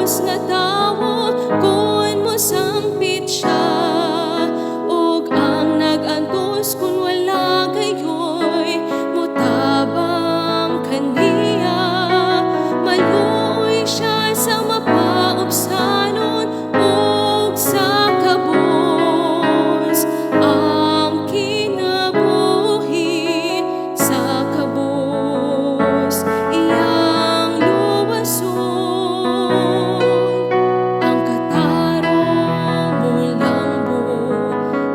Nag-antos nga tawo kung mosangpit siya, ug ang nag-antos kung wala gayoy motabang kaniya. Maluoy siya sa mapaubsanon ug sa kabus ang kinabuhi sa kabus iyang luwason. Ang katarong molambo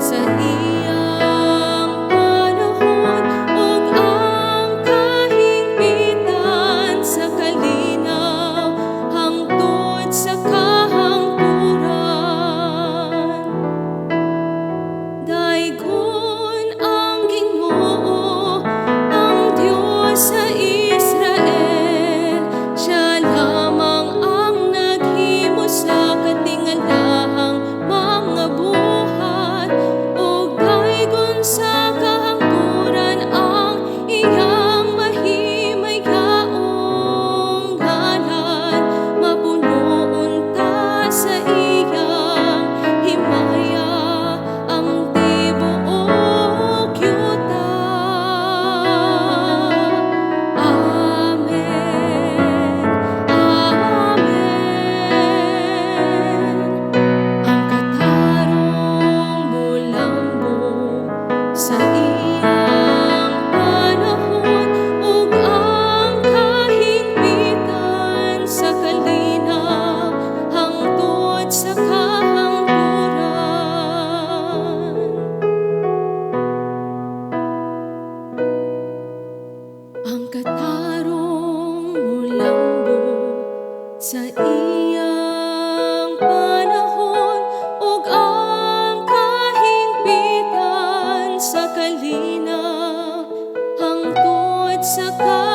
sa iyang panahon ug ang kahingpitan sa kalinaw hangtod sa kahangturan. Daygon ang Ginoo, ang Dios sa Israel. Siya lamang ang naghimo sa katingalahang mga buhat, ug daygon sa kahangturan ang iyang mahimayaong ngalan. Mapuno unta sa iyang himaya ang tibuok yuta. Amen. Amen. Ang katarong molambo sa iyang panahon ug ang kahingpitan sa kalinaw hangtod sa kahangturan. Ang katarong molambo sa iyang panahon ug ang kahingpitan sa kalinaw hangtod sa kahangturan.